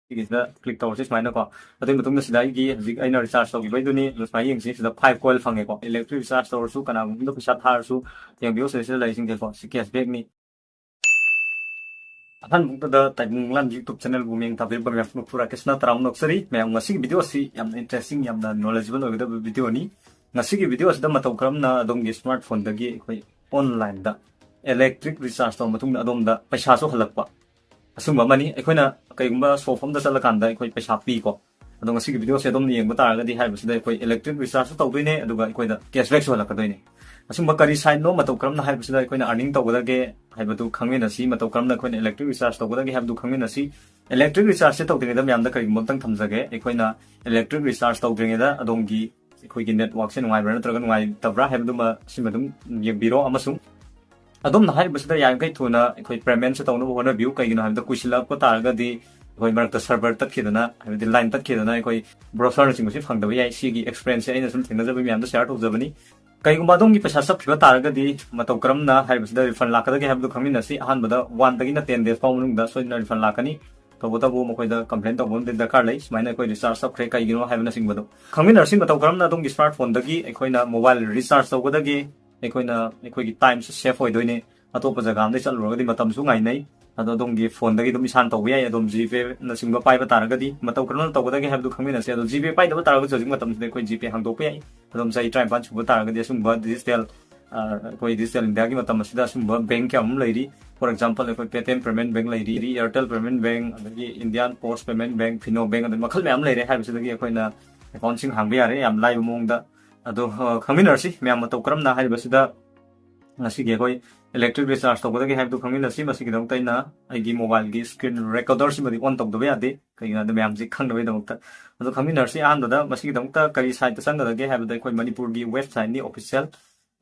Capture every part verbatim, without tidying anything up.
ꯁꯤꯒꯤꯁꯤꯗ ꯀ꯭ꯂꯤꯛ ꯇꯧꯔꯁꯤ ꯁꯨꯃꯥꯏꯅꯀꯣ꯫ ꯑꯗꯨꯒꯤ ꯃꯇꯨꯡꯗ ꯁꯤꯗ ꯑꯩꯒꯤ ꯍꯧꯖꯤꯛ ꯑꯩꯅ ꯔꯤꯆꯥꯔꯖ ꯇꯧꯈꯤꯕꯩꯗꯨꯅꯤ꯫ ꯑꯗꯨ ꯁꯨꯃꯥꯏꯅ ꯌꯦꯡꯁꯤ, ꯁꯤꯗ ꯐꯥꯏꯚ ꯀꯣꯏꯜ ꯐꯪꯉꯦꯀꯣ꯫ ꯏꯂꯦꯛꯇ꯭ꯔꯤꯛ ꯔꯤꯆꯥꯔꯖ ꯇꯧꯔꯁꯨ, ꯀꯅꯥꯒꯨꯝꯕꯗ ꯄꯩꯁꯥ ꯊꯥꯔꯁꯨ, ꯌꯦꯡꯕꯤꯌꯨ, ꯁꯤꯗ ꯂꯩꯔꯤꯁꯤꯡꯁꯦꯀꯣ, ꯁꯤ ꯀꯦꯁꯕꯦꯛꯅꯤ꯫ ꯑꯍꯥꯟꯕꯃꯛꯇꯗ ꯇꯥꯏꯕꯪ ꯂꯥꯟ YouTube ꯆꯦꯅꯦꯜꯕꯨ ꯃꯤꯡ ꯊꯥꯕꯤꯔꯤꯕ ꯃꯌꯥꯝ ꯄꯨꯝꯅꯃꯛꯄꯨ ꯔꯥꯀꯦꯁꯅ ꯇꯔꯥꯝꯅ ꯑꯣꯛꯆꯔꯤ꯫ ꯃꯌꯥꯝ, ꯉꯁꯤꯒꯤ ꯚꯤꯗꯤꯑꯣ ꯑꯁꯤ ꯌꯥꯝꯅ ꯏꯟꯇꯔꯦꯁꯇꯤꯡ, ꯌꯥꯝꯅ ꯅꯣꯂꯦꯖꯦꯕꯜ ꯑꯣꯏꯒꯗꯕ ꯚꯤꯗꯤꯑꯣꯅꯤ꯫ ꯉꯁꯤꯒꯤ ꯚꯤꯗꯤꯑꯣ ꯑꯁꯤꯗ ꯃꯇꯧ ꯀꯔꯝꯅ ꯑꯗꯣꯝꯒꯤ ꯁ꯭ꯃꯥꯔꯠ ꯐꯣꯟꯗꯒꯤ ꯑꯩꯈꯣꯏ ꯑꯣꯟꯂꯥꯏꯟꯗ ꯏꯂꯦꯛꯇ꯭ꯔꯤꯛ ꯔꯤꯆꯥꯔꯖ ꯇꯧꯔ ꯃꯇꯨꯡꯗ ꯑꯗꯣꯝꯗ ꯄꯩꯁꯥꯁꯨ ꯍꯜꯂꯛꯄ, ꯑꯁꯨꯝꯕ ꯑꯃꯅꯤ꯫ ꯑꯩꯈꯣꯏꯅ ꯀꯩꯒꯨꯝꯕ ꯁꯣꯞ ꯑꯝꯗ ꯆꯠꯂꯀꯥꯟꯗ ꯑꯩꯈꯣꯏ ꯄꯩꯁꯥ ꯄꯤꯀꯣ꯫ ꯑꯗꯣ ꯉꯁꯤꯒꯤ ꯚꯤꯗꯤꯑꯣꯁꯦ ꯑꯗꯣꯝꯅ ꯌꯦꯡꯕ ꯇꯥꯔꯒꯗꯤ ꯍꯥꯏꯕꯁꯤꯗ ꯑꯩꯈꯣꯏ ꯏꯂꯦꯛꯇ꯭ꯔꯤꯛ ꯔꯤꯆꯥꯔꯖꯁꯨ ꯇꯧꯗꯣꯏꯅꯦ, ꯑꯗꯨꯒ ꯑꯩꯈꯣꯏꯗ ꯀꯦꯁꯕꯦꯛꯁꯨ ꯍꯜꯂꯛꯀꯗꯣꯏꯅꯦ꯫ ꯑꯁꯨꯝꯕ ꯀꯔꯤ ꯁꯥꯏꯠꯅꯣ, ꯃꯇꯧ ꯀꯔꯝꯅ ꯍꯥꯏꯕꯁꯤꯗ ꯑꯩꯈꯣꯏꯅ ꯑꯥꯔꯅꯤꯡ ꯇꯧꯒꯗꯒꯦ ꯍꯥꯏꯕꯗꯨ ꯈꯪꯃꯤꯟꯅꯁꯤ, ꯃꯇꯧ ꯀꯔꯝꯅ ꯑꯩꯈꯣꯏꯅ ꯏꯂꯦꯛꯇ꯭ꯔꯤꯛ ꯔꯤꯆꯥꯔꯖ ꯇꯧꯒꯗꯒꯦ ꯍꯥꯏꯕꯗꯨ ꯈꯪꯃꯤꯟꯅꯁꯤ꯫ ꯏꯂꯦꯛꯇ꯭ꯔꯤꯛ ꯔꯤꯆꯥꯔꯖꯁꯦ ꯇꯧꯗ꯭ꯔꯤꯉꯩꯗ ꯃꯌꯥꯝꯗ ꯀꯔꯤꯒꯨꯝꯕ ꯑꯝꯇꯪ ꯊꯝꯖꯒꯦ꯫ ꯑꯩꯈꯣꯏꯅ ꯏꯂꯦꯛꯇ꯭ꯔꯤꯛ ꯔꯤꯆꯥꯔꯖ ꯇꯧꯗ꯭ꯔꯤꯉꯩꯗ ꯑꯗꯣꯝꯒꯤ ꯑꯩꯈꯣꯏꯒꯤ ꯅꯦꯠꯋꯥꯛꯁꯦ ꯅꯨꯡꯉꯥꯏꯕ꯭ꯔꯥ ꯅꯠꯇ꯭ꯔꯒ ꯅꯨꯡꯉꯥꯏꯇꯕ꯭ꯔꯥ ꯍꯥꯏꯕꯗꯨꯃ ꯁꯤꯃ ꯑꯗꯨꯝ ꯌꯦꯡꯕꯤꯔꯣ, ꯑꯃꯁꯨꯡ ꯑꯗꯣꯝꯅ ꯍꯥꯏꯔꯤꯕꯁꯤꯗ ꯌꯥꯔꯤꯃꯈꯩ ꯊꯨꯅ ꯑꯩꯈꯣꯏ ꯄꯦꯃꯦꯟꯁꯦ ꯇꯧꯅꯕ ꯍꯣꯠꯅꯕꯤꯌꯨ꯫ ꯀꯩꯒꯤꯅꯣ ꯍꯥꯏꯕꯗ ꯀꯨꯏꯁꯤꯜꯂꯛꯄ ꯇꯥꯔꯒꯗꯤ ꯑꯩꯈꯣꯏ ꯃꯔꯛꯇ ꯁꯔꯚꯔ ꯇꯠꯈꯤꯗꯅ, ꯍꯥꯏꯕꯗꯤ ꯂꯥꯏꯟ ꯇꯠꯈꯤꯗꯅ ꯑꯩꯈꯣꯏ ꯕ꯭ꯔꯣꯁꯔꯅꯆꯤꯡꯕꯁꯤ ꯐꯪꯗꯕ ꯌꯥꯏ꯫ ꯁꯤꯒꯤ ꯑꯦꯛꯁꯄꯤꯔꯦꯟꯁꯁꯦ ꯑꯩꯅ ꯁꯨꯝ ꯊꯦꯡꯅꯖꯕ ꯃꯌꯥꯝꯗ ꯁꯤꯌꯥꯔ ꯇꯧꯖꯕꯅꯤ꯫ ꯀꯩꯒꯨꯝꯕ ꯑꯗꯣꯝꯒꯤ ꯄꯩꯁꯥ ꯆꯠꯈꯤꯕ ꯇꯥꯔꯒꯗꯤ ꯃꯇꯧ ꯀꯔꯝꯅ ꯍꯥꯏꯔꯤꯕꯁꯤꯗ ꯔꯤꯐꯟ ꯂꯥꯛꯀꯗꯒꯦ ꯍꯥꯏꯕꯗꯨ ꯈꯪꯃꯤꯟꯅꯁꯤ꯫ ꯑꯍꯥꯟꯕꯗ ꯋꯥꯟꯗꯒꯤꯅ ꯇꯦꯟ ꯗꯦꯖ ꯐꯥꯎ ꯃꯅꯨꯡꯗ ꯁꯣꯏꯗꯅ ꯔꯤꯐꯟ ꯂꯥꯛꯀꯅꯤ꯫ ꯇꯧꯕꯇꯕꯨ ꯃꯈꯣꯏꯗ ꯀꯝꯄ꯭ꯂꯦꯟ ꯇꯧꯕ ꯑꯃꯗꯤ ꯗꯔꯀꯥꯔ ꯂꯩ, ꯁꯨꯃꯥꯏꯅ ꯑꯩꯈꯣꯏ ꯔꯤꯆꯥꯔꯖ ꯆꯠꯈ꯭ꯔꯦ ꯀꯩꯒꯤꯅꯣ ꯍꯥꯏꯕꯅꯆꯤꯡꯕꯗꯣ꯫ ꯈꯪꯃꯤꯟꯅꯔꯁꯤ ꯃꯇꯧ ꯀꯔꯝꯅ ꯑꯗꯣꯝꯒꯤ ꯁ꯭ꯃꯥꯔꯠ ꯐꯣꯟꯗꯒꯤ ꯑꯩꯈꯣꯏꯅ ꯃꯣꯕꯥꯏꯜ ꯔꯤꯆꯥꯔꯖ ꯇꯧꯒꯗꯒꯦ꯫ ꯑꯩꯈꯣꯏꯅ ꯑꯩꯈꯣꯏꯒꯤ ꯇꯥꯏꯝꯁꯨ ꯁꯦꯐ ꯑꯣꯏꯗꯣꯏꯅꯦ꯫ ꯑꯇꯣꯞꯄ ꯖꯒꯥ ꯑꯃꯗꯒꯤ ꯆꯠꯂꯨꯔꯒꯗꯤ ꯃꯇꯝꯁꯨ ꯉꯥꯏꯅꯩ꯫ ꯑꯗꯣ ꯑꯗꯣꯝꯒꯤ ꯐꯣꯟꯗꯒꯤ ꯑꯗꯨꯝ ꯏꯁꯥꯅ ꯇꯧꯕ ꯌꯥꯏ꯫ ꯑꯗꯣꯝ ꯖꯤꯄꯦꯅꯆꯤꯡꯕ ꯄꯥꯏꯕ ꯇꯥꯔꯒꯗꯤ ꯃꯇꯧ ꯀꯔꯝꯅ ꯇꯧꯒꯗꯒꯦ ꯍꯥꯏꯕꯗꯨ ꯈꯪꯃꯤꯟꯅꯁꯤ꯫ ꯑꯗꯣ ꯖꯤꯄꯦ ꯄꯥꯏꯗꯕ ꯇꯥꯔꯒꯁꯨ ꯍꯧꯖꯤꯛ ꯃꯇꯝꯁꯤꯗ ꯑꯩꯈꯣꯏ ꯖꯤꯄꯦ ꯍꯥꯡꯗꯣꯛꯄ ꯌꯥꯏ꯫ ꯑꯗꯣꯝ ꯆꯍꯤ ꯇꯔꯥꯅꯤꯄꯥꯟ ꯁꯨꯕ ꯇꯥꯔꯒꯗꯤ ꯑꯁꯨꯝꯕ ꯗꯤꯖꯤꯇꯦꯜ, ꯑ, ꯑꯩꯈꯣꯏ ꯗꯤꯖꯤꯇꯦꯜ ꯏꯟꯗꯤꯌꯥꯒꯤ ꯃꯇꯝ ꯑꯁꯤꯗ ꯑꯁꯨꯝꯕ ꯕꯦꯡꯛ ꯀꯌꯥ ꯑꯃ ꯂꯩꯔꯤ꯫ For example, ꯑꯩꯈꯣꯏ Paytm Payment Bank ꯂꯩꯔꯤ, Airtel Payment Bank, ꯑꯗꯒꯤ Indian Post Payment Bank, Fino Bank, ꯑꯗꯩ ꯃꯈꯜ ꯃꯌꯥꯝ ꯂꯩꯔꯦ꯫ ꯍꯥꯏꯕꯁꯤꯗꯒꯤ ꯑꯩꯈꯣꯏꯅ ꯑꯦꯀꯥꯎꯟꯁꯤꯡ ꯍꯥꯡꯕ ꯌꯥꯔꯦ ꯌꯥꯝ ꯂꯥꯏꯕ ꯃꯑꯣꯡꯗ꯫ ꯑꯗꯣ, ꯑ, ꯈꯪꯃꯤꯟꯅꯔꯁꯤ ꯃꯌꯥꯝ ꯃꯇꯧ ꯀꯔꯝꯅ ꯍꯥꯏꯔꯤꯕꯁꯤꯗ ꯉꯁꯤꯒꯤ ꯑꯩꯈꯣꯏ ꯏꯂꯦꯛꯇ꯭ꯔꯤꯛ ꯔꯤꯆꯥꯔꯖ ꯇꯧꯒꯗꯒꯦ ꯍꯥꯏꯕꯗꯨ ꯈꯪꯃꯤꯟꯅꯁꯤ꯫ ꯃꯁꯤꯒꯤꯗꯃꯛꯇ ꯑꯩꯅ ꯑꯩꯒꯤ ꯃꯣꯕꯥꯏꯜꯒꯤ ꯁ꯭ꯀ꯭ꯔꯤꯟ ꯔꯦꯀꯣꯔꯗꯔꯁꯤꯃꯗꯤ ꯑꯣꯟ ꯇꯧꯗꯕ ꯌꯥꯗꯦ, ꯀꯩꯒꯤꯅꯣ ꯍꯥꯏꯕꯗ ꯃꯌꯥꯝꯁꯤ ꯈꯪꯅꯕꯒꯤꯗꯃꯛꯇ꯫ ꯑꯗꯣ ꯈꯪꯃꯤꯟꯅꯔꯁꯤ꯫ ꯑꯍꯥꯟꯕꯗ ꯃꯁꯤꯒꯤꯗꯃꯛꯇ ꯀꯔꯤ ꯁꯥꯏꯠꯇ ꯆꯪꯒꯗꯒꯦ ꯍꯥꯏꯕꯗ ꯑꯩꯈꯣꯏ ꯃꯅꯤꯄꯨꯔꯒꯤ ꯋꯦꯕꯁꯥꯏꯠꯅꯤ ꯑꯣꯐꯤꯁꯤꯌꯦꯜ꯫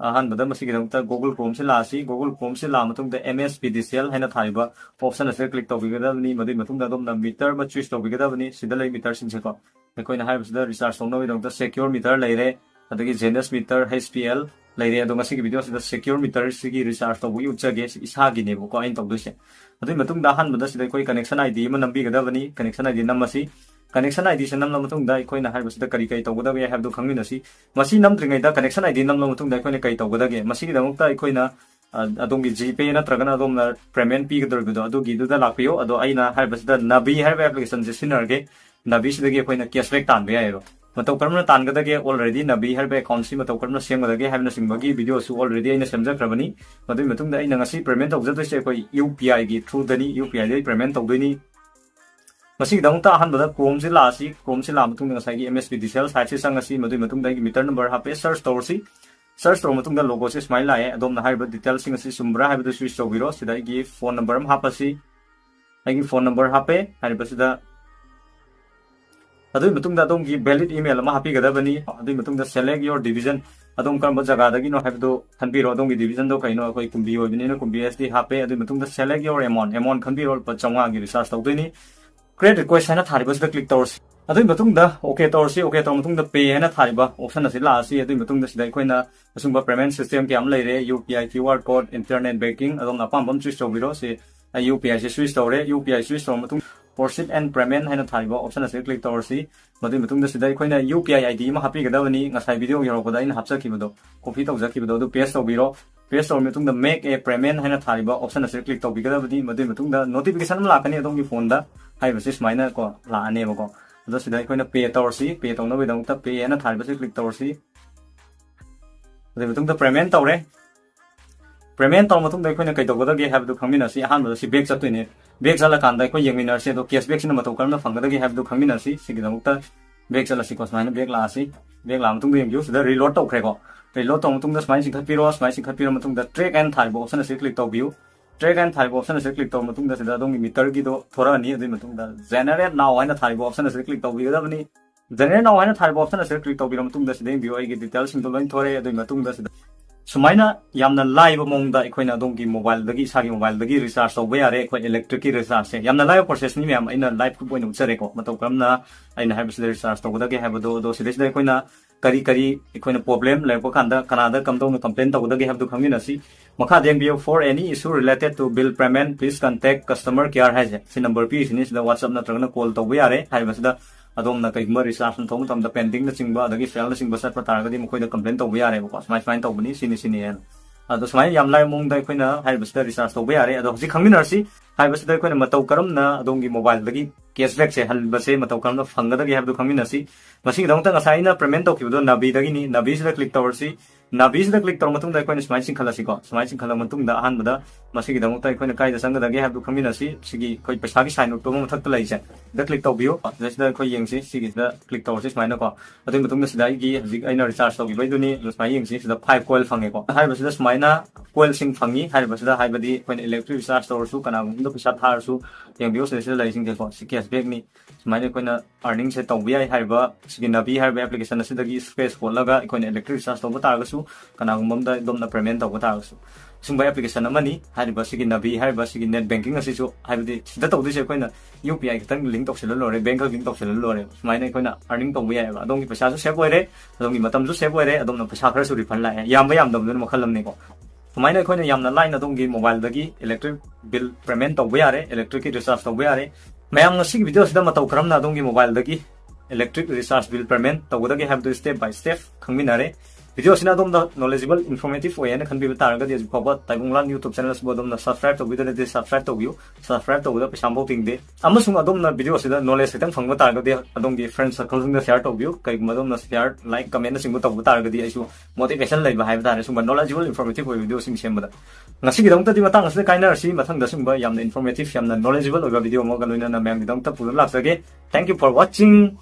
ꯑꯍꯥꯟꯕꯗ ꯃꯁꯤꯒꯤꯗꯃꯛꯇ Google Chromeꯁꯤ ꯂꯥꯛꯑꯁꯤ꯫ Google Chromeꯁꯤ ꯂꯥꯛꯑ ꯃꯇꯨꯡꯗ M S P D C L ꯍꯥꯏꯅ ꯊꯥꯔꯤꯕ ꯑꯣꯞꯁꯟ ꯑꯁꯤꯗ ꯀ꯭ꯂꯤꯛ ꯇꯧꯕꯤꯒꯗꯕꯅꯤ꯫ ꯃꯗꯨꯒꯤ ꯃꯇꯨꯡꯗ ꯑꯗꯣꯝꯅ ꯃꯤꯇꯔ ꯑꯃ ꯆꯨꯁ ꯇꯧꯕꯤꯒꯗꯕꯅꯤ꯫ ꯁꯤꯗ ꯂꯩ ꯃꯤꯇꯔꯁꯤꯡꯁꯦꯀꯣ꯫ ꯑꯩꯈꯣꯏꯅ ꯍꯥꯏꯔꯤꯕꯁꯤꯗ ꯔꯤꯆꯥꯔꯖ ꯇꯧꯅꯕꯒꯤꯗꯃꯛꯇ ꯁꯦꯀ꯭ꯌꯣꯔ ꯃꯤꯇꯔ ꯂꯩꯔꯦ, ꯑꯗꯒꯤ ꯖꯦꯅꯁ ꯃꯤꯇꯔ, H P L, ꯂꯩꯔꯦ꯫ ꯑꯗꯣ ꯉꯁꯤꯒꯤ video ꯁꯤꯗ secure meter ꯁꯤꯒꯤ recharge ꯇꯧꯕꯒꯤ ꯎꯠꯆꯒꯦ꯫ ꯁꯤ ꯏꯁꯥꯒꯤꯅꯦꯕꯀꯣ ꯑꯩꯅ ꯇꯧꯗꯣꯏꯁꯦ꯫ ꯑꯗꯨꯒꯤ ꯃꯇꯨꯡꯗ ꯑꯍꯥꯟꯕꯗ ꯁꯤꯗ ꯑꯩꯈꯣꯏ connection I D ꯑꯃ ꯅꯝꯕꯤꯒꯗꯕꯅꯤ꯫ Connection I D ꯅꯝꯃꯁꯤ꯫ Connection I D ꯁꯦ ꯅꯝꯂ ꯃꯇꯨꯡꯗ ꯑꯩꯈꯣꯏꯅ ꯍꯥꯏꯔꯤꯕꯁꯤꯗ ꯀꯔꯤ ꯀꯔꯤ ꯇꯧꯒꯗꯒꯦ ꯍꯥꯏꯕꯗꯨ ꯈꯪꯃꯤꯟꯅꯁꯤ꯫ ꯃꯁꯤ ꯅꯝꯗ꯭ꯔꯤꯉꯩꯗ connection I D ꯅꯝꯂ ꯃꯇꯨꯡꯗ ꯑꯩꯈꯣꯏꯅ ꯀꯔꯤ ꯇꯧꯒꯗꯒꯦ? ꯃꯁꯤꯒꯤꯗꯃꯛꯇ ꯑꯩꯈꯣꯏꯅ, ꯑ, ꯑꯗꯣꯝꯒꯤ GPay ꯅꯠꯇ꯭ꯔꯒꯅ ꯑꯗꯣꯝꯅ payment ꯄꯤꯒꯗꯧꯔꯤꯕꯗꯣ ꯑꯗꯨꯒꯤꯗꯨꯗ ꯂꯥꯛꯄꯤꯌꯨ꯫ ꯑꯗꯣ ꯑꯩꯅ ꯍꯥꯏꯔꯤꯕꯁꯤꯗ Navi ꯍꯥꯏꯔꯤꯕ application ꯁꯦ ꯁꯤꯖꯤꯟꯅꯔꯒꯦ꯫ Navi ꯁꯤꯗꯒꯤ ꯑꯩꯈꯣꯏꯅ cashback ꯇꯥꯟꯕ ꯌꯥꯏꯑꯕ꯫ ꯃꯇꯧ ꯀꯔꯝꯅ ꯇꯥꯟꯒꯗꯒꯦ, already Navi ꯍꯥꯏꯔꯤꯕ account ꯁꯤ ꯃꯇꯧ ꯀꯔꯝꯅ ꯁꯦꯝꯒꯗꯒꯦ ꯍꯥꯏꯕꯅꯆꯤꯡꯕꯒꯤ video ꯁꯨ already ꯑꯩꯅ ꯁꯦꯝꯖꯈ꯭ꯔꯕꯅꯤ꯫ ꯃꯗꯨꯒꯤ ꯃꯇꯨꯡꯗ ꯑꯩꯅ ꯉꯁꯤ payment ꯇꯧꯖꯗꯣꯏꯁꯦ ꯑꯩꯈꯣꯏ UPI ꯒꯤ through ꯗꯅꯤ, UPI ꯗꯒꯤ payment ꯇꯧꯗꯣꯏꯅꯤ꯫ ꯃꯁꯤꯒꯤꯗꯃꯛꯇ ꯑꯍꯥꯟꯕꯗ Chrome ꯁꯤ ꯂꯥꯛꯑꯁꯤ꯫ Chrome ꯁꯤ ꯂꯥꯛꯑ ꯃꯇꯨꯡꯗ ꯉꯁꯥꯏꯒꯤ MSPDCL site ꯁꯤ ꯆꯪꯉꯁꯤ꯫ ꯃꯗꯨꯒꯤ ꯃꯇꯨꯡꯗ ꯑꯩꯒꯤ meter number ꯍꯥꯞꯄꯦ, search ꯇꯧꯔꯁꯤ꯫ Search ꯇꯧꯔ ꯃꯇꯨꯡꯗ logo ꯁꯤ ꯁꯨꯃꯥꯏꯅ ꯂꯥꯛꯑꯦ꯫ ꯑꯗꯣꯝꯅ ꯍꯥꯏꯔꯤꯕ detail ꯁꯤꯡ ꯑꯁꯤ ꯆꯨꯝꯕ꯭ꯔꯥ ꯍꯥꯏꯕꯗꯨ switch ꯇꯧꯕꯤꯔꯣ꯫ ꯁꯤꯗ ꯑꯩꯒꯤ phone number ꯑꯃ ꯍꯥꯞꯄꯁꯤ꯫ ꯑꯩꯒꯤ phone number ꯍꯥꯞꯄꯦ꯫ ꯍꯥꯏꯔꯤꯕꯁꯤꯗ ꯑꯗꯨꯒꯤ ꯃꯇꯨꯡꯗ ꯑꯗꯣꯝꯒꯤ valid email ꯑꯃ ꯍꯥꯞꯄꯤꯒꯗꯕꯅꯤ꯫ ꯑꯗꯨꯒꯤ ꯃꯇꯨꯡꯗ select your division, ꯑꯗꯣꯝ ꯀꯔꯝꯕ ꯖꯒꯥꯗꯒꯤꯅꯣ ꯍꯥꯏꯕꯗꯨ ꯈꯟꯕꯤꯔꯣ꯫ ꯑꯗꯣꯝꯒꯤ division ꯗꯣ ꯀꯩꯅꯣ? ꯑꯩꯈꯣꯏ ꯀꯨꯝꯕꯤ ꯑꯣꯏꯕꯅꯤꯅ ꯀꯨꯝꯕꯤ S T ꯍꯥꯞꯄꯦ꯫ ꯑꯗꯨꯒꯤ ꯃꯇꯨꯡꯗ select your amount, amount ꯈꯟꯕꯤꯔꯣ, ꯂꯨꯄꯥ ꯆꯥꯝꯃꯉꯥꯒꯤ recharge ꯇꯧꯗꯣꯏꯅꯤ꯫ Create request ꯍꯥꯏꯅ ꯊꯥꯔꯤꯕꯁꯤꯗ click ꯇꯧꯔꯁꯤ꯫ ꯑꯗꯨꯒꯤ ꯃꯇꯨꯡꯗ OK ꯇꯧꯔꯁꯤ꯫ OK ꯇꯧꯔ ꯃꯇꯨꯡꯗ pay ꯍꯥꯏꯅ ꯊꯥꯔꯤꯕ option ꯑꯁꯤ ꯂꯥꯛꯑꯁꯤ꯫ ꯑꯗꯨꯒꯤ ꯃꯇꯨꯡꯗ ꯁꯤꯗ ꯑꯩꯈꯣꯏꯅ ꯑꯁꯨꯝꯕ payment system ꯀꯌꯥ ꯑꯃ ꯂꯩꯔꯦ, UPI, QR code, internet banking, ꯑꯗꯣꯝꯅ ꯑꯄꯥꯝꯕ ꯑꯃ choose ꯇꯧꯕꯤꯔꯣ꯫ ꯁꯤ ꯑꯩ UPI ꯁꯦ switch ꯇꯧꯔꯦ꯫ UPI switch ꯇꯧꯔ ꯃꯇꯨꯡ proceed and payment ꯍꯥꯏꯅ ꯊꯥꯔꯤꯕ option ꯑꯁꯤꯗ click ꯇꯧꯔꯁꯤ꯫ ꯃꯗꯨꯒꯤ ꯃꯇꯨꯡꯗ ꯁꯤꯗ ꯑꯩꯈꯣꯏꯅ UPI ID ꯑꯃ ꯍꯥꯞꯄꯤꯒꯗꯕꯅꯤ꯫ ꯉꯁꯥꯏ video ꯌꯧꯔꯛꯄꯗ ꯑꯩꯅ ꯍꯥꯞꯆꯈꯤꯕꯗꯣ, copy ꯇꯧꯖꯈꯤꯕꯗꯣ, ꯑꯗꯨ paste ꯇꯧꯕꯤꯔꯣ꯫ Paste ꯇꯧꯔ ꯃꯇꯨꯡꯗ make a payment ꯍꯥꯏꯅ ꯊꯥꯔꯤꯕ option ꯑꯁꯤꯗ click ꯇꯧꯕꯤꯒꯗꯕꯅꯤ꯫ ꯃꯗꯨꯒꯤ ꯃꯇꯨꯡꯗ notification ꯑꯃ ꯂꯥꯛꯀꯅꯤ ꯑꯗꯣꯝꯒꯤ phone ꯗ, ꯍꯥꯏꯔꯤꯕꯁꯤ ꯁꯨꯃꯥꯏꯅ ꯀꯣ ꯂꯥꯛꯑꯅꯦꯕꯀꯣ꯫ ꯑꯗꯣ ꯁꯤꯗ ꯑꯩꯈꯣꯏꯅ pay ꯇꯧꯔꯁꯤ꯫ Pay ꯇꯧꯅꯕꯒꯤꯗꯃꯛꯇ pay ꯍꯥꯏꯅ ꯊꯥꯔꯤꯕꯁꯤ click ꯇꯧꯔꯁꯤ꯫ ꯑꯗꯨꯒꯤ ꯃꯇꯨꯡꯗ payment ꯇꯧꯔꯦ꯫ Payment ꯇꯧꯔ ꯃꯇꯨꯡꯗ ꯑꯩꯈꯣꯏꯅ ꯀꯩꯗꯧꯒꯗꯒꯦ ꯍꯥꯏꯕꯗꯨ ꯈꯪꯃꯤꯟꯅꯁꯤ꯫ ꯑꯍꯥꯟꯕꯗ ꯁꯤ back ꯆꯠꯇꯣꯏꯅꯦ꯫ Back ꯆꯠꯂꯀꯥꯟꯗ ꯑꯩꯈꯣꯏ ꯌꯦꯡꯃꯤꯟꯅꯔꯁꯤ꯫ ꯑꯗꯣ cashback ꯁꯤꯅ ꯃꯇꯧ ꯀꯔꯝꯅ ꯐꯪꯒꯗꯒꯦ ꯍꯥꯏꯕꯗꯨ ꯈꯪꯃꯤꯟꯅꯁꯤ꯫ ꯁꯤꯒꯤꯗꯃꯛꯇ back ꯆꯠꯂꯁꯤꯀꯣ꯫ ꯁꯨꯃꯥꯏꯅ back ꯂꯥꯛꯑꯁꯤ꯫ Back ꯂꯥꯛꯑ ꯃꯇꯨꯡꯗ ꯌꯦꯡꯕꯤꯌꯨ꯫ ꯁꯤꯗ reload ꯇꯧꯈ꯭ꯔꯦꯀꯣ꯫ Reload ꯇꯧꯔ ꯃꯇꯨꯡꯗ ꯁꯨꯃꯥꯏꯅ ꯆꯤꯡꯈꯠꯄꯤꯔꯣ꯫ ꯁꯨꯃꯥꯏꯅ ꯆꯤꯡꯈꯠꯄꯤꯔ ꯃꯇꯨꯡꯗ track ꯍꯥꯏꯅ ꯊꯥꯔꯤꯕ option ꯑꯁꯤ click ꯇꯧꯕꯤꯌꯨ꯫ Track ꯍꯥꯏꯅ ꯊꯥꯔꯤꯕ option ꯑꯁꯤ click ꯇꯧꯔ ꯃꯇꯨꯡꯗ ꯁꯤꯗ ꯑꯗꯣꯝꯒꯤ meter ꯒꯤꯗꯣ ꯊꯣꯔꯛꯑꯅꯤ꯫ ꯑꯗꯨꯒꯤ ꯃꯇꯨꯡꯗ generate now ꯍꯥꯏꯅ ꯊꯥꯔꯤꯕ option ꯑꯁꯤ click ꯇꯧꯕꯤꯒꯗꯕꯅꯤ꯫ Generate now ꯍꯥꯏꯅ ꯊꯥꯔꯤꯕ option ꯑꯁꯤꯗ click ꯇꯧꯕꯤꯔ ꯃꯇꯨꯡꯗ ꯁꯤꯗ ꯌꯦꯡꯕꯤꯌꯨ, ꯑꯩꯒꯤ detail ꯁꯤꯡꯗꯣ ꯂꯣꯏ ꯊꯣꯔꯛꯑꯦ꯫ ꯑꯗꯨꯒꯤ ꯃꯇꯨꯡꯗ ꯁꯤꯗ ꯁꯨꯃꯥꯏꯅ ꯌꯥꯝꯅ ꯂꯥꯏꯕ ꯃꯑꯣꯡꯗ ꯑꯩꯈꯣꯏꯅ ꯑꯗꯣꯝꯒꯤ mobile ꯗꯒꯤ, ꯏꯁꯥꯒꯤ mobile ꯗꯒꯤ recharge ꯇꯧꯕ ꯌꯥꯔꯦ꯫ ꯑꯩꯈꯣꯏ electric ꯀꯤ recharge ꯁꯦ ꯌꯥꯝꯅ ꯂꯥꯏꯕ process ꯅꯤ ꯃꯌꯥꯝ, ꯑꯩꯅ live proof ꯑꯣꯏꯅ ꯎꯠꯆꯔꯦꯀꯣ, ꯃꯇꯧ ꯀꯔꯝꯅ ꯑꯩꯅ ꯍꯥꯏꯕꯁꯤꯗ recharge ꯇꯧꯒꯗꯒꯦ ꯍꯥꯏꯕꯗꯣ꯫ ꯑꯗꯣ ꯁꯤꯗꯩꯁꯤꯗ ꯑꯩꯈꯣꯏꯅ ꯀꯔꯤ ꯀꯔꯤ ꯑꯩꯈꯣꯏꯅ problem ꯂꯩꯔꯛꯄ ꯀꯥꯟꯗ ꯀꯅꯥꯗ ꯀꯝꯗꯧꯅ complain ꯇꯧꯒꯗꯒꯦ ꯍꯥꯏꯕꯗꯨ ꯈꯪꯃꯤꯟꯅꯁꯤ꯫ ꯃꯈꯥ ꯌꯦꯡꯕꯤꯌꯨ, "For any issue related to bill payment, please contact customer care" ꯍꯥꯏꯁꯦ꯫ ꯁꯤ number ꯄꯤꯔꯤꯁꯤꯅꯤ, ꯁꯤꯗ WhatsApp ꯅꯠꯇ꯭ꯔꯒꯅ call ꯇꯧꯕ ꯌꯥꯔꯦ꯫ ꯍꯥꯏꯔꯤꯕꯁꯤꯗ ꯑꯗꯣꯝꯅ ꯀꯩꯒꯨꯝꯕ recharge ꯇꯧꯕ ꯃꯇꯝꯗ pendingꯅꯆꯤꯡꯕ ꯑꯗꯒꯤ failꯅꯆꯤꯡꯕ ꯆꯠꯄ ꯇꯥꯔꯒꯗꯤ ꯃꯈꯣꯏꯗ complain ꯇꯧꯕ ꯌꯥꯔꯦꯕꯀꯣ, ꯁꯨꯃꯥꯏ ꯁꯨꯃꯥꯏꯅ ꯇꯧꯕꯅꯤ, ꯁꯤꯅꯤ ꯁꯤꯅꯤ ꯍꯥꯏꯅ꯫ ꯑꯗꯣ ꯁꯨꯃꯥꯏꯅ ꯌꯥꯝ ꯂꯥꯏꯕ ꯃꯑꯣꯡꯗ ꯑꯩꯈꯣꯏꯅ ꯍꯥꯏꯔꯤꯕꯁꯤꯗ recharge ꯇꯧꯕ ꯌꯥꯔꯦ꯫ ꯑꯗꯣ ꯍꯧꯖꯤꯛ ꯈꯪꯃꯤꯟꯅꯔꯁꯤ, ꯍꯥꯏꯔꯤꯕꯁꯤꯗ ꯑꯩꯈꯣꯏꯅ ꯃꯇꯧ ꯀꯔꯝꯅ ꯑꯗꯣꯝꯒꯤ mobileꯗꯒꯤ cashbackꯁꯦ ꯍꯟꯕꯁꯦ ꯃꯇꯧ ꯀꯔꯝꯅ ꯐꯪꯒꯗꯒꯦ ꯍꯥꯏꯕꯗꯨ ꯈꯪꯃꯤꯟꯅꯁꯤ꯫ ꯃꯁꯤꯒꯤꯗꯃꯛꯇ ꯉꯁꯥꯏ ꯑꯩꯅ payment ꯇꯧꯈꯤꯕꯗꯣ ꯅꯥꯕꯤꯗꯒꯤꯅꯤ꯫ ꯅꯥꯕꯤꯁꯤꯗ click ꯇꯧꯔꯁꯤ꯫ ꯅꯥꯕꯤꯁꯤꯗ click ꯇꯧꯔ ꯃꯇꯨꯡꯗ ꯑꯩꯈꯣꯏꯅ ꯁꯨꯃꯥꯏꯅ ꯆꯤꯡꯈꯠꯂꯁꯤꯀꯣ꯫ ꯁꯨꯃꯥꯏꯅ ꯆꯤꯡꯈꯠꯂ ꯃꯇꯨꯡꯗ ꯑꯍꯥꯟꯕꯗ ꯃꯁꯤꯒꯤꯗꯃꯛꯇ ꯑꯩꯈꯣꯏꯅ ꯀꯥꯏꯗ ꯆꯪꯒꯗꯒꯦ ꯍꯥꯏꯕꯗꯨ ꯈꯪꯃꯤꯟꯅꯁꯤ꯫ ꯁꯤꯒꯤ ꯑꯩꯈꯣꯏ ꯄꯩꯁꯥꯒꯤ sign ꯎꯠꯄ ꯑꯃ ꯃꯊꯛꯇ ꯂꯩꯁꯦ, ꯁꯤꯗ click ꯇꯧꯕꯤꯌꯨ꯫ ꯁꯤꯗꯩꯁꯤꯗ ꯑꯩꯈꯣꯏ ꯌꯦꯡꯁꯤ, ꯁꯤꯒꯤꯁꯤꯗ click ꯇꯧꯔꯁꯤ ꯁꯨꯃꯥꯏꯅꯀꯣ꯫ ꯑꯗꯨꯒꯤ ꯃꯇꯨꯡꯗ ꯁꯤꯗ ꯑꯩꯒꯤ ꯍꯧꯖꯤꯛ ꯑꯩꯅ recharge ꯇꯧꯈꯤꯕꯩꯗꯨꯅꯤ꯫ ꯑꯗꯨ ꯁꯨꯃꯥꯏꯅ ꯌꯦꯡꯁꯤ, ꯁꯤꯗ five coil ꯐꯪꯉꯦꯀꯣ꯫ ꯍꯥꯏꯔꯤꯕꯁꯤꯗ ꯁꯨꯃꯥꯏꯅ coilꯁꯤꯡ ꯐꯪꯉꯤ꯫ ꯍꯥꯏꯔꯤꯕꯁꯤꯗ ꯍꯥꯏꯕꯗꯤ ꯑꯩꯈꯣꯏꯅ electric recharge ꯇꯧꯔꯁꯨ, ꯀꯅꯥꯒꯨꯝꯕꯗ ꯄꯩꯁꯥ ꯊꯥꯔꯁꯨ, ꯌꯦꯡꯕꯤꯌꯨ, ꯁꯤꯗꯩꯁꯤꯗ ꯂꯩꯔꯤꯁꯤꯡꯁꯦꯀꯣ, ꯁꯤ cashbackꯅꯤ꯫ ꯁꯨꯃꯥꯏꯅ ꯑꯩꯈꯣꯏꯅ earningꯁꯦ ꯇꯧꯕ ꯌꯥꯏ꯫ ꯍꯥꯏꯔꯤꯕ ꯁꯤꯒꯤ ꯅꯥꯕꯤ ꯍꯥꯏꯔꯤꯕ application ꯑꯁꯤꯗꯒꯤ space ꯀꯣꯠꯂꯒ ꯑꯩꯈꯣꯏꯅ electric recharge ꯇꯧꯕ ꯇꯥꯔꯒꯁꯨ, ꯀꯅꯥꯒꯨꯝꯕ ꯑꯃꯗ ꯑꯗꯣꯝꯅ payment ꯇꯧꯕ ꯇꯥꯔꯒꯁꯨ, ꯁꯤꯒꯨꯝꯕ application ꯑꯃꯅꯤ꯫ ꯍꯥꯏꯔꯤꯕ ꯁꯤꯒꯤ ꯅꯥꯕꯤ ꯍꯥꯏꯔꯤꯕ ꯁꯤꯒꯤ net banking ꯑꯁꯤꯁꯨ, ꯍꯥꯏꯕꯗꯤ ꯁꯤꯗ ꯇꯧꯗꯣꯏꯁꯦ ꯑꯩꯈꯣꯏꯅ UPI ꯈꯤꯇꯪ link ꯇꯧꯁꯤꯜꯂ ꯂꯣꯏꯔꯦ, bank ꯈꯛ link ꯇꯧꯁꯤꯜꯂ ꯂꯣꯏꯔꯦ꯫ ꯁꯨꯃꯥꯏꯅ ꯑꯩꯈꯣꯏꯅ earning ꯇꯧꯕ ꯌꯥꯏꯑꯕ꯫ ꯑꯗꯣꯝꯒꯤ ꯄꯩꯁꯥꯁꯨ save ꯑꯣꯏꯔꯦ, ꯑꯗꯣꯝꯒꯤ ꯃꯇꯝꯁꯨ save ꯑꯣꯏꯔꯦ, ꯑꯗꯣꯝꯅ ꯄꯩꯁꯥ ꯈꯔꯁꯨ refund ꯂꯥꯛꯑꯦ꯫ ꯌꯥꯝꯕ ꯌꯥꯝꯗꯕꯗꯨꯅ ꯃꯈꯜ ꯑꯃꯅꯤꯀꯣ꯫ ꯁꯨꯃꯥꯏꯅ ꯑꯩꯈꯣꯏꯅ ꯌꯥꯝꯅ ꯂꯥꯏꯅ ꯑꯗꯣꯝꯒꯤ mobileꯗꯒꯤ electric bill payment ꯇꯧꯕ ꯌꯥꯔꯦ, electricꯀꯤ recharge ꯇꯧꯕ ꯌꯥꯔꯦ꯫ ꯃꯌꯥꯝ, ꯉꯁꯤꯒꯤ videoꯁꯤꯗ ꯃꯇꯧ ꯀꯔꯝꯅ ꯑꯗꯣꯝꯒꯤ mobileꯗꯒꯤ electric recharge bill payment ꯇꯧꯒꯗꯒꯦ ꯍꯥꯏꯕꯗꯨ step by step ꯈꯪꯃꯤꯟꯅꯔꯦ꯫ Videoꯁꯤꯅ ꯑꯗꯣꯝꯗ knowledgeable, informative ꯑꯣꯏ ꯍꯥꯏꯅ ꯈꯟꯕꯤꯕ ꯇꯥꯔꯒꯗꯤ ꯍꯧꯖꯤꯛ ꯐꯥꯎꯕ ꯇꯥꯏꯕꯪ ꯂꯥꯟ YouTube channel ꯑꯁꯤꯕꯨ ꯑꯗꯣꯝꯅ subscribe ꯇꯧꯕꯤꯗꯅꯗꯤ subscribe ꯇꯧꯕꯤꯌꯨ꯫ Subscribe ꯇꯧꯕꯗ ꯄꯩꯁꯥ ꯑꯃꯐꯥꯎ ꯇꯤꯡꯗꯦ꯫ ꯑꯃꯁꯨꯡ ꯑꯗꯣꯝꯅ videoꯁꯤꯗ knowledge ꯈꯤꯇꯪ ꯐꯪꯕ ꯇꯥꯔꯒꯗꯤ ꯑꯗꯣꯝꯒꯤ friend circleꯁꯤꯡꯗ share ꯇꯧꯕꯤꯌꯨ꯫ ꯀꯔꯤꯒꯨꯝꯕ ꯑꯗꯣꯝꯅ share, like, comment ꯅꯆꯤꯡꯕ ꯇꯧꯕ ꯇꯥꯔꯒꯗꯤ ꯑꯩꯁꯨ motivation ꯂꯩꯕ ꯍꯥꯏꯕ ꯇꯥꯔꯦ, ꯁꯨꯝꯕ knowledgeable, informative ꯑꯣꯏꯕ videoꯁꯤꯡ ꯁꯦꯝꯕꯗ꯫ ꯉꯁꯤꯒꯤꯗꯃꯛꯇꯗꯤ ꯃꯇꯥꯡ ꯑꯁꯤꯗ ꯀꯥꯏꯅꯔꯁꯤ꯫ ꯃꯊꯪꯗ ꯁꯨꯝꯕ ꯌꯥꯝꯅ informative, ꯌꯥꯝꯅ knowledgeable ꯑꯣꯏꯕ video ꯑꯃꯒ ꯂꯣꯏꯅꯅ ꯃꯌꯥꯝꯒꯤꯗꯃꯛꯇ ꯄꯨꯗꯨꯅ ꯂꯥꯛꯆꯒꯦ꯫ Thank you for watching.